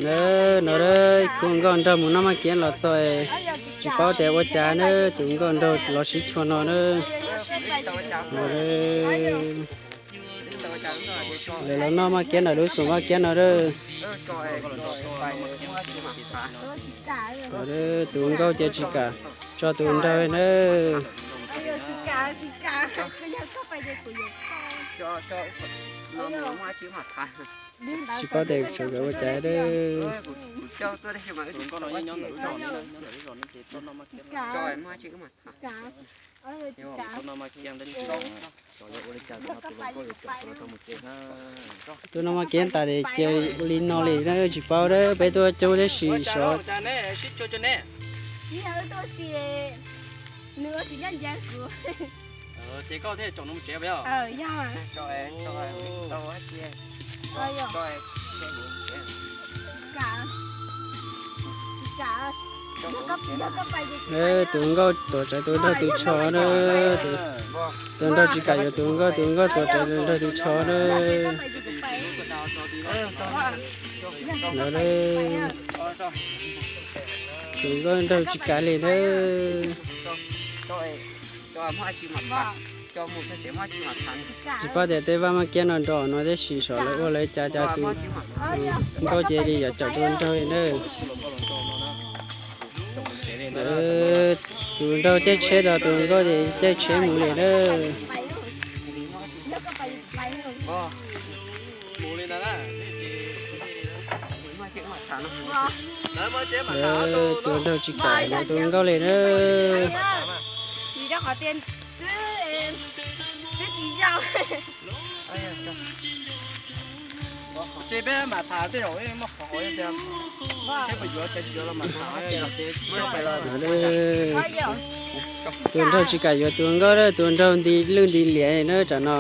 Nawb, no kuv nkauj nraug mus noj maj kiab los txog, tsis paub tias ua cas nawb, tus nkauj nraug los sib chua no nawb. Lawv los noj maj kiab ntawm lub xum maj kiab no nawb. Tus nkauj ces tsis kam tso tus nraug nawb. Tsis paub tias sawv daws ua cas nawb. Tuaj noj maj kiab tas ces cia li no li na, tsis paub nawb, peb tuaj coob tab sis sov. Tus nkauj tuam tsev tus nraug tus tsho na. Tus nraug tsis kam yuav tus nkauj, tus nkauj tuam tsev tus nraug tus tsho na. Tus nkauj nraug tsis kam li na. Tsis paub tias tej vaj maj kiab no nrog no tab sis sov lawv ua lawv cas cas tus nkauj ces li yuav caum tus nraug li na. Tus nraug caij tsheb rau tus nkauj ces caij tsheb mus li na. Tus nraug tsis kam yuav tus nkauj li na. Tus nraug tsis kam yuav tus nkauj, tus nraug nti lwj nti liam na tam no.